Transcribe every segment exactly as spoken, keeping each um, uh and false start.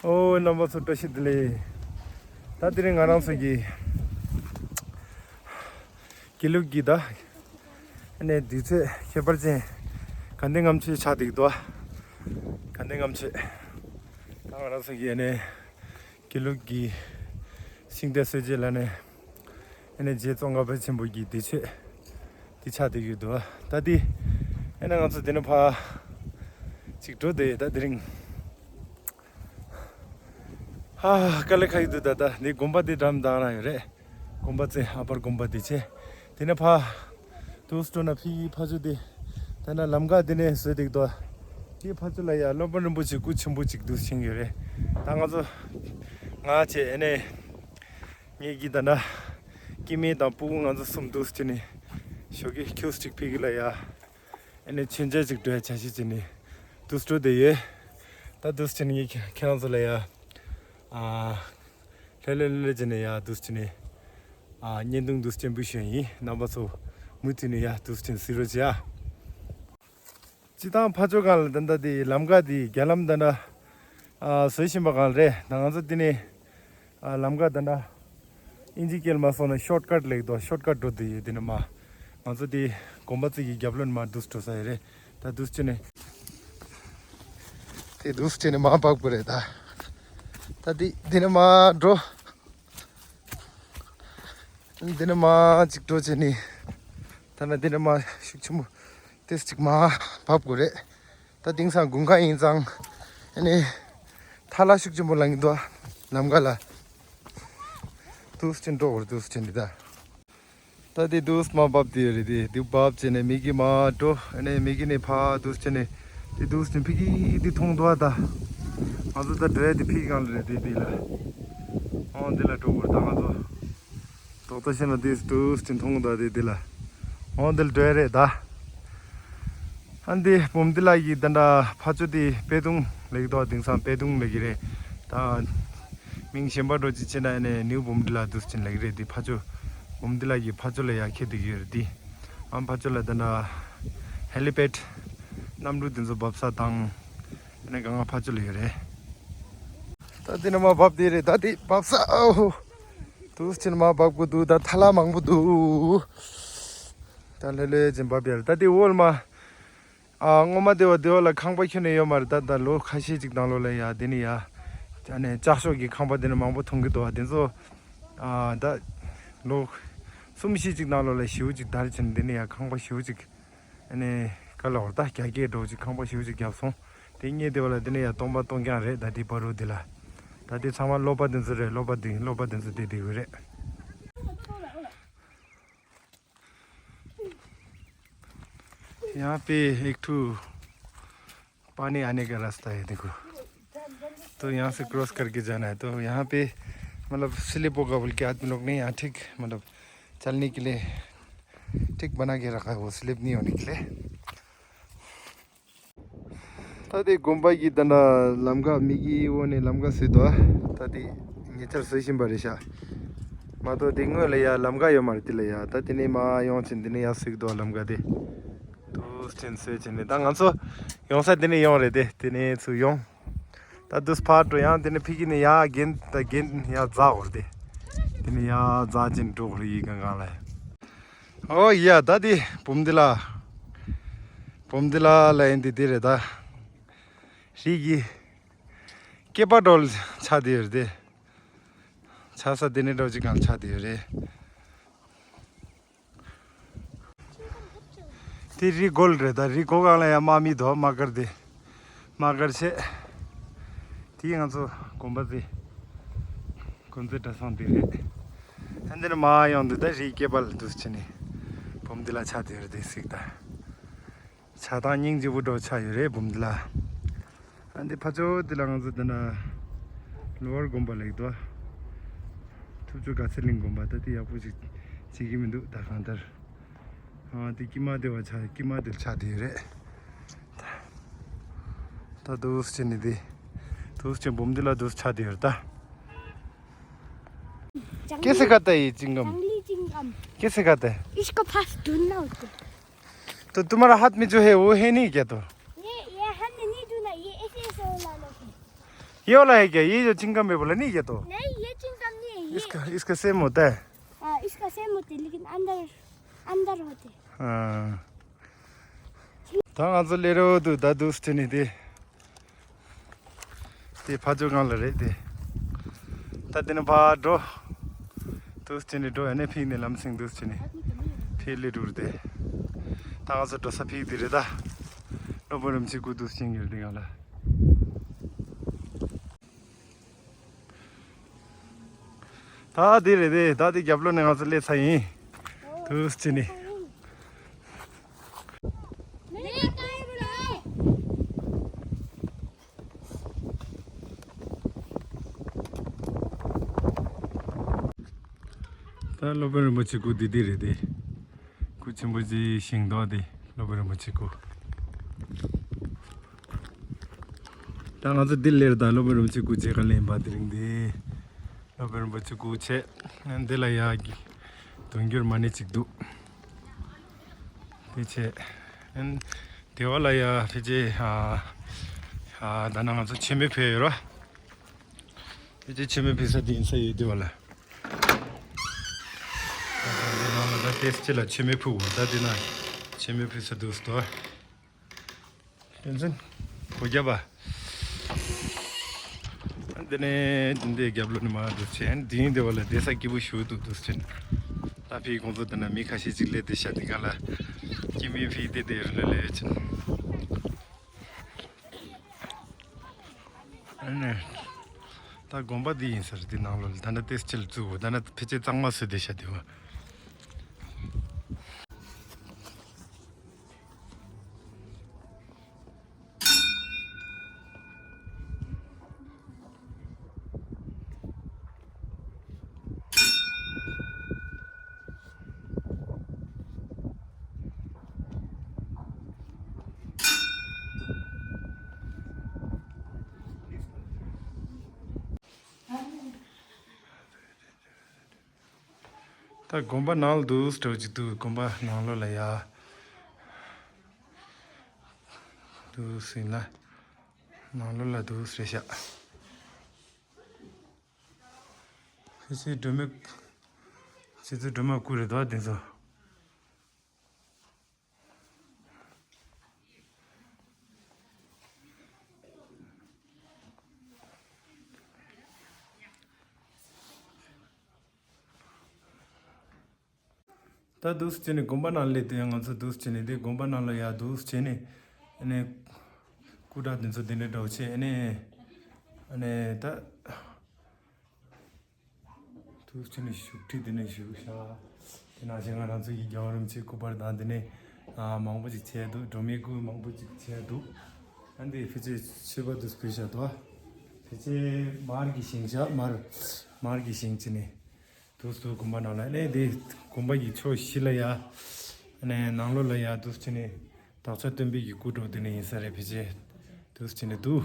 ཨོ་རྣམ་པ་ཚོ་བཀྲ་ཤིས་བདེ་ལེགས། ད་དེ་རིང་ང་རང་ཚོ་གི་དགེ་ལུགས་ཀྱི་ད་ཨ་ནི་དུས་ཚོད་ཁྱད་པར་ཅན་དགའ་ལྡན་ལྔ་མཆོད་ཆགས་བསྡད་འདུག་དགའ་ལྡན་ལྔ་མཆོད། ད་ང་རང་ཚོ་གི་ཨ་ནི་དགེ་ལུགས་ཀྱི་ཤིང་རྟ་གསོལ་རས་ལ་ནི་ཨ་ནི་རྗེ་ཙོང་ཁ་པ་ཆེན་པོ་གི་དུས་ཚོད་དེ་ཆགས་བསྡད་ཡོད་འདུག་ད་དེ་ཨ་ནི་ང་ཚོ་དེ་ནས་ཕར་ཅིག་འགྲོ་བསྡད་ཡོད། ད་དེ་རིང་ཧ་དཀའ་ལས་ཁག་ཡོད་འདུག་ད་ད་འདི་དགོན་པ་འདི་འགྲམ་དང་རང་ཡོད་རེད། དགོན་པ་རྩེ་ཨ་པར་དགོན་པ་འདི་བྱས། དེ་ནས་ཕར་དུས་སྤྲོ་ན་ཕི་ཕ་ཆུ་འདི་ད་ན་ལམ་ཁ་འདི་ནས་བཟོས་འདུག་དོ། དེ་ཕ་ཆུ་ལ་ཡ་སློབ་དཔོན་རིན་པོ་ཆེ་སྐུ་ཆེན་པོ་ཅིག་འདུག་ཕྱིན་ཡོད་རེད། ད་ང་ཚོ་ང་བྱས་ཨ་ནི་ངེད་ཀྱི་ད་ན་སྐྱེ་དམན་དང་སྤུ་གུ་ང་ཚོ་གསུམ་འདུག་ཕྱིན་ནས་ཞོགས་ཀས་ཁྱུག་ཅིག་ཕི་གི་ལ་ཡ། ཨ་ནི་མཆོད་མཇལ་ཅིག་འགྲོ་ཡ་འཆར་གཞི་བྱས་ནས་དུས་སྤྲོ་བསྡད་ཡོད། ད་དུས་ཕྱིན་ངས་ཁྱེད་ཁྱེད་རང་ཚོ་ལ་ཡ། ཨ། ལྷོད་ལྷོད་ལྷོད་ལྷོད་བྱས་ནས་ཡ་དུས་ཕྱིན་ནས། ཨ། བརྙན་ཐུང་དུས་ཕྱིན་འབུལ་ཞུ་ཡ་ཡིན། རྣམ་པ་ཚོ་མུ་མཐུད་ནས་ཡ་དུས་ཕྱིན་གཟིགས་རོགས་བྱེད་ཨ། སྤྱིར་བཏང་ཕ་ཆོས་སྒང་ལ་ད་ལྟ་དེ་ལམ་ཁ་དེ་རྒྱ་ལམ་ད་ལྟ། ཨ། བཟོ་བཞིན་པ་སྒང་རེད། ད་ང་ཚོ་དེ་ནས། ཨ། ལམ་ཁ་ད་ལྟ། ཨིན་ཇི་སྐད་ལ་མ་སོང་ན་ཤོཊ་ཀཊ་ལེགས་དོ། ཤོཊ་ཀཊ་འགྲོ་དུས་ཡོད་དེ་ནས་མ། ང་ཚོ་དེ་དགོན་པ་ཚོ་གི་རྒྱབ་ལོགས་ནས་མ་འདུག་འགྲོ་ས་ཡོད་རེད། ད་འདུག་ཅི་ནས། དེ་འདུག་ཅི་ནས་མ་བབས་དགོས་རེད་ད། ད་དེ་དེ་ནས་མ་འགྲོ། དེ་ནས་མ་ཅིག་འགྲོ་བྱས་ནས། ད་ན་དེ་ནས་མ་ཤུགས་ཆེན་པོ། ཏེས་ཅིག་མ་བབས་དགོས་རེད། ད་དེང་སང་དགུན་ཁ་ཡིན་ཙང་། ཨ་ནི། ཐལ་བ་ཤུགས་ཆེན་པོ་ལངས་ཀྱི་འདུག་ཨ། ལམ་ཁ་ལ། དུས་ཆེན་འགྲོ་དགོས་རེད། དུས་ཆེན་འདི་ད། ད་དེ་དུས་མ་བབས་དེ་རེད་དེ། དེ་བབས་བྱས་ནས་མི་གི་མ་འགྲོ། ཨ་ནི་མི་གི་ནས་ཕ་དུས་ཆེན་ནས། དེ་དུས་ཆེན་ཕི་གི་དེ་མཐོང་འདུག་ཨ་ད། ང་ཚོ་ད་འགྲོ་ཡ་དེ་ཕི་གི་སྒང་ལ་རེད་དེ་དེ་ལ། ཨོ་འདི་ལ་འགྲོ་དགོས་རེད་ད་ང་ཚོ། ཏོག་ཏོ་ཤེས་ན་དེ་ཏུས་ཏི་མཐོང་ད་དེ་དེ་ལ། འོང་དེ་ལ་འགྲོ་ཡ་རེད་ད། ཨ་འདི་བུམ་ཏི་ལ་གི་ད་འདྲ་ཕ་ཆོ་དེ་པད་དུང་ལེགས་དོ། དེང་སང་པད་དུང་ལེགས་ཀྱི་རེད་ད། མིང་གཞན་པ་འགྲོ་ཅི་ཆེ་ན་ནས་ནིའུ་བུམ་ཏི་ལ་དུས་ཆེན་ལེགས་རེད། དེ་ཕ་ཆོ་བུམ་ཏི་ལ་གི་ཕ་ཆོ་ལ་ཡ་ཁེ་དེ་གི་ཡོད་རེད་དེ། ཨམ་ཕ་ཆོ་ལ་ད་འདྲ་ཧེ་ལི་པེད་གནམ་གྲུ་དེ་ཚོ་འབབ་ས་དང་། ཨ་ནི་གང་ག་ཕ་ཆོ་ལ་ཡོད་རེད། ད་དེ་ནས་མ་བབས་དེ་རེད། ད་དེ་བབས་ས་ཨོ། དུས་ཆེན་མ་བབས་གོ་འདུག་ད་ཐལ་བ་མང་པོ་འདུག་ད་ལྷོད་ལྷོད་ཅིག་བབས་ཡ་རེད། ད་དེ་འོལ་མ། ཨ་སྔོན་མ་དེ་བ་དེ་བ་ལ་ཁང་པ་ཁྱོན་ནས་ཡོད་མ་རེད། ད་ད་ལོ་ཁ་ཤས་ཅིག་ནང་ལོགས་ལ་ཡ་དེ་ནས་ཡ། ཨ་ནི་ལྕགས་ཤོག་གི་ཁང་པ་དེ་ནས་མང་པོ་མཐོང་གི་འདུག་དེ་ཚོ། ཨ་ད་ལོ་གསུམ་བཞི་ཅིག་ནང་ལོགས་ལ་ཞེ་པོ་ཅིག་དར་ཕྱིན། དེ་ནས་ཡ་ཁང་པ་ཞེ་པོ་ཅིག་ཨ་ནི་ག་ལ་བར་ད་རྒྱ་སྐྱེད་འགྲོ་ཅིག་ཁང་པ་ཞེ་པོ་ཅིག་བརྒྱབ་སོང་། དེ་སྔོན་དེ་བ་ལ་དེ་ནས་ཡ་སྟོང་པ་སྟོང་རྐྱང་རེད། ད་དེ་བར་དུ་དེ་ལ། ད་དེ་ཚང་མ་སློབ་པ་དེ་ཚོ་རེད། སློབ་པ་དེ་སློབ་པ་དེ་ཚོ་དེ་དེ་གི་རེད། यहाँ पे एक ठो पानी आने का रास्ता है, देखो। तो यहाँ से क्रॉस करके जाना है। तो यहाँ पे मतलब स्लिप होगा बोल के आदमी लोग ने यहाँ ठीक मतलब चलने के लिए ठीक बना के रखा है, वो स्लिप नहीं होने के लिए। ད་དེ་དགོན་པ་གི་ད་ལྟ་ལམ་ཁ་མི་གི་འོག་ནས་ལམ་ཁ་བཟོས་འདུག་ད་དེ་ཉེ་ཆར་བཟོས་བཞིན་པ་རེད་ཤག་མ་གཏོགས་དེ་སྔོན་ལ་ཡ་ལམ་ཁ་ཡོད་མ་རེད། དེ་ལ་ཡ་ད་དེ་ནས་མ་ཡོང་ཕྱིན་དེ་ནས་ཡ་བཟོས་འདུག་ལམ་ཁ་དེ། དུས་ཆེན་བཟོས་ཕྱིན་ནས་ད་ང་ཚོ་ཡོང་ས་དེ་ནས་ཡོང་རེད་དེ། དེ་ནས་ཚུར་ཡོང་། ད་དུས་ཕར་འགྲོ་ཡང་དེ་ནས་ཕི་གི་ནས་ཡ་རྒན་ད་རྒན་ཡ་འཛག་འོར་དེ། དེ་ནས་ཡ་འཛག་ཅིང་འགྲོ་རེད་ཡི་གང་གང་ལ། ཨོ་ཡ་ད་དེ་བུམ་དི་ལ། བུམ་དི་ལ་ལ་ཡིན་དེ་དེ་རེད་ད། རི་གི་སྐེད་པ་འགྲོ་ལ་ཆགས་དེ་ཡོད་རེད་དེ། ཆགས་ས་དེ་ནས་འགྲོ་ཅིག་གང་ཆགས་དེ་ཡོད་རེད། དེ་རི་སྒོ་ལ་རེད་ད། རི་སྒོ་སྒང་ལ་ཡང་དམག་མི་འདུག་དམག་སྒར་དེ། དམག་སྒར་བྱས། དེ་ང་ཚོ་དགོན་པ་དེ། དགོན་རྩེ་གྲྭ་ཚང་དེ་རེད། ཨ་འདི་ནས་མར་ཡོང་དུས་ད་རིའི་སྐེད་པ་ལ་འདུག་བྱས་ནས་བུམ་དི་ལ་ཆགས་དེ་རེད་དེ་གཟིགས་ད། ཆགས་སྟངས་སྙིང་རྗེ་པོ་འདྲ་ཆགས་ཡོད་རེད་བུམ་དི་ལ། ཨ་འདི་ཕ་ཆོ་དེ་ལ་ང་ཚོ་འདི་ན་ལོ་ཝར་དགོན་པ་ལེགས་དོ། ཐུབ་ཆུ་དགའ་ཚལ་གླིང་དགོན་པ་ད་དེ་ཡག་པོ་ཞིག་བྱེད་ཀྱི་མི་འདུག་ད་གང་ལྟར། ཨ་དེ་ཀྱི་མ་དེ་བ་ཆ་ཀྱི་མ་དེ་ཆ་དེ་རེད། ད་དུས་ཆེན་ནི་དེ་དུས་ཆེན་བུམ་དེ་ལ་དུས་ཆ་དེ་རེད་ད། कैसे खाता है ये चिंगम? जंगली चिंगम। कैसे खाता है? इसको फास्ट ढूंढना होता है। तो तुम्हारा हाथ में जो है वो है नहीं क्या तो? ये ये हाथ में नहीं ढूंढना, ये ऐसे ऐसे वाला लोग है। ये वाला है क्या? ये जो चिंगम है बोला, नहीं ये तो? नहीं, ये चिंगम नहीं है, ये। इसका, इसका सेम होता है। हाँ, इसका सेम होता है, लेकिन अंदर, अंदर होते हैं। हाँ। ད་ང་ཚོ་སླེབས་རོགས་འདུག་ད་འདུག་སེ་ནི་དེ། དེ་ཕ་ཇོ་གང་ལ་རེད་དེ། ད་དེ་ནི་ཕར་འགྲོ། འདུག་སེ་ནི་འགྲོ་ཡ་ནི་ཕིག་ནི་ལམ་སེང་འདུག་སེ་ནི། ཕིག་ལི་འགྲོ་རེད་དེ། ད་ང་ཚོ་འགྲོ་ས་ཕིག་དེ་རེད་ད། སློབ་དཔོན་རིན་པོ་ཆེ་སྐུ་འདུག་སེ་ཡོད་དེ་གང་ལ། ད་དེ་རེད་དེ། ད་དེ་རྒྱབ་ལོགས་ནས་ང་ཚོ་སླེབས་ཚར་ཡིན། འདུག་སེ་ནི། ད་སློབ་དཔོན་རིན་པོ་ཆེ་སྐུ་འདི་འདི་རེད་དེ། སྐུ་ཆེན་པོ་ཅིག་བཞེངས་འདུག་དེ་སློབ་དཔོན་རིན་པོ་ཆེ་སྐུ། ད་ང་ཚོ་འདི་སླེབས་ད་སློབ་དཔོན་རིན་པོ་ཆེ་སྐུ་མཇལ་ཁ་ལེན་པ་དེ་རིང་དེ། སློབ་དཔོན་རིན་པོ་ཆེ་སྐུ་བྱས། འདི་ལ་ཡག་གི་དུང་འགྱུར་མ་ཎི་གཅིག་འདུག་དེ་བྱས། དེ་བ་ལ་ཡ་ཕལ་ཆེར་ཨ་ཨ་ད་ནང་ང་ཚོ་མཆོད་མེ་ཕུལ་ཡོད་ར། ཕལ་ཆེར་མཆོད་མེ་ཕུལ་ས་དེ་ཡིན་ས་ཡོད་དེ་བ་ལ། ད་ནང་ལ་ད་ཏེས་ཅི་ལ་མཆོད་མེ་ཕུལ་བ་ད་དེ་ན་མཆོད་མེ་ཕུལ་ས་འདུག་སྟོ། ཕན་ཚུན་གོ་རྒྱབ་པ། འདི་ནས་འདི་འདྲའི་རྒྱབ་ལོགས་ནས་མར་འདུག་ཆེན་འདིའི་འདི་བ་ལ་བསྡད་ས་སྐྱིད་པོ་ཞུ་འདུག་འདུག་ཆེན། ད་ཕིའི་གོང་ཚོ་དེ་ན་མི་ཁ་ཤས་ཅིག་སླེབས་བསྡད་ཤག་དེ་ག་ལ། སྐྱིད་མི་ཕིའི་བསྡད་བསྡད་རུ་ལ་ལས་ཆེན། ཨ་ནི། ད་དགོན་པ་འདི་ཡིན་ཟེར་འདི་ནང་ལོགས་ལ་ད་ནི་ཏེས་ཅིལ་བཙུགས་འོ་ད་ནི་ཕལ་ཆེར་གཙང་མ་བཟོས་བསྡད་ཤག་དེ་བ། ད་དགོན་པ་ནང་ལ་འདུག་སྤྲོ་གཅིག་འདུག་དགོན་པ་ནང་ལོགས་ལ་ཡ། འདུག་ཟིན་ལ། ནང་ལོགས་ལ་འདུག་རེད་ཤག་ཁྱེད་ཚོའི་སྒྲོལ་མའི། ཁྱེད་ཚོའི་སྒྲོལ་མ་སྐུ་རེད་དོ་དེ་ཚོ། ད་འདུག་སེ་བྱས་ནས་དགོན་པ་ནང་སླེབས་དུས་ང་ཚོ་འདུག་སེ་བྱས་ནས་དེ་དགོན་པ་ནང་ལ་ཡར་འདུག་སེ་བྱས་ནས་ཨ་ནི་སྐུ་འདྲ་དེ་ཚོ་དེ་འདྲ་འདྲ་བོ་བྱས་ཨ་ནི་ཨ་ནི་ད་འདུག་སེ་བྱས་ནས་བཞུགས་ཁྲི་དེ་ནས་བཞུགས་ཤག་དེ་ནང་བཞིན་ང་རང་ཚོ་ཡི་རྒྱལ་བ་རིན་པོ་ཆེའི་སྐུ་པར་དང་དེ་ནས་ཨ་མང་པོ་ཅིག་བྱས་འདུག་སྒྲོལ་མའི་སྐུ་མང་པོ་ཅིག་བྱས་འདུག་ཨ་འདི་ཕལ་ཆེར་མཆོད་པ་འདུག་སྤེལ་ཤག་འདུག་ཕལ་ཆེར་མར་གྱི་ཞིང་ཤག་མར་མར་གྱི་ཞིང་བྱས་ནས། འདུག་སེ་དགོན་པ་ནང་ལ་ཨ་ནི་དེ་དགོན་པ་གི་ཕྱོགས་བཞི་ལ་ཡ། ཨ་ནི་ནང་ལོགས་ལ་ཡ་འདུག་སེ་བྱས་ནས་བདག་ཅག་སྟོན་པའི་གི་སྐུ་འདྲ་བོ་དེ་ནས་ཡིན་ས་རེད་ཕལ་ཆེར། འདུག་སེ་བྱས་ནས་འདུག་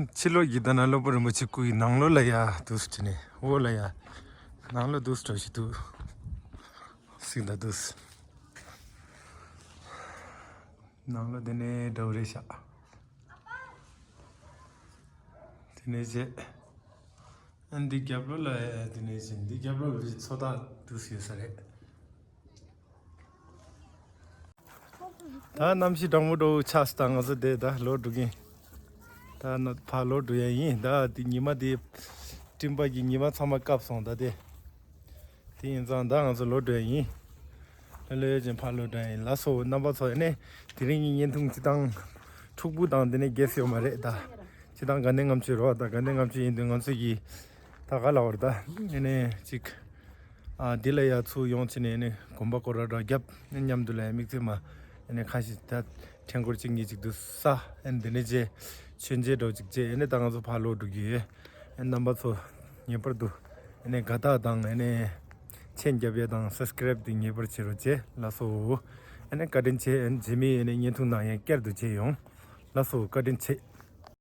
ཕྱི་ལོགས་ཀྱི་ད་ན་སློབ་དཔོན་རིན་པོ་ཆེ་སྐུ་ཡི་ནང་ལོགས་ལ་ཡ་འདུག་སེ་བྱས་ནས་འོག་ལ་ཡ་ནང་ལོགས་འདུག་སེ་འགྲོ་ཞིག་འདུག་སིག་ད་འདུག་སེ། ནང་ལོགས་དེ་ནས་འདྲ་བོ་རེད་ཤག་དེ་ནས་བྱས། ཨ་འདི་རྒྱབ་ལོགས་ལ་དེ་ནས་བྱས་འདི་རྒྱབ་ལོགས་ལ་མཚོ་ཐང་འདུག་སེ་ཡོད་ས་རེད། ད་གནམ་གཤིས་གྲང་མོ་འདྲ་བོ་ཆགས་སོང་། ད་ང་ཚོ་དེ་ད་ལོག་འགྲོ་གིན། ད་ནི་ཕར་ལོག་འགྲོ་ཡ་ཡིན། ད་དེ་ཉི་མ་དེ་སྤྲིན་པ་གི་ཉི་མ་ཚང་མ་བཀབ་སོང་། ད་དེ་དེ་ཡིན་ཙང་ད་ང་ཚོ་ལོག་འགྲོ་ཡ་ཡིན། ལོ་ལོ་ཡོད་ཅན་ཕར་ལོག་འགྲོ་ཡ་ཡིན། ལགས་སོ། རྣམ་པ་ཚོ་ཨ་ནི་དེ་རིང་གི་བརྙན་ཐུང་སྤྱི་བཏང་འཁྲུག་པོ་དང་དེ་ནས་རྒྱས་ཡོད་མ་རེད། ད་སྤྱི་བཏང་དགའ་ལྡན་ལྔ་མཆོད་རོ། ད་དགའ་ལྡན་ལྔ་མཆོད་ཡིན་དུས་ང་ཚོ་གི་ད་ག་ལ་བར་ད་ཨ་ནི་ཅིག་ཨ་འདི་ལ་ཡ་ཚུར་ཡོང་ཕྱིན་ནས་ཨ་ནི་གོམ་པ་སྐོར་ར་འདྲ་བརྒྱབ། མཉམ་དུ་ལ་ཡ་དམིགས་བརྩེ་མ་ཨ་ནི་ཁ་ཤས་ད་ཕྲེང་སྐོར་གཅིག་གཉིས་ཅིག་ཏུ་ས་ཨ་ནི་འདི་ནས་རྗེས་མཆོད་མཇལ་འདྲ་བོ་ཅིག་བྱས། ཨ་ནི་ད་ང་ཚོ་ཕར་ལོག་འགྲོ་གི་ཡོད། ཨ་ནི་རྣམ་པ་ཚོ་ངེས་པར་དུ་ཨ་ནི་དགའ་རྟགས་དང་ཨ་ནི་མཆན་རྒྱབ་ཡ་དང་སབ་སི་ཀ་རེབ་དེ་ངེས་པར་བྱེད་རོགས་བྱེད། ལགས་སོ། ཨ་ནི་བཀའ་དྲིན་ཆེ། ཨ་ནི་རྗེས་མའི་ཨ་ནི་བརྙན་ཐུང་ནང་ཡང་བསྐྱར་དུ་མཇལ་ཡོང་། ལགས་སོ། བཀའ་དྲིན་ཆེ།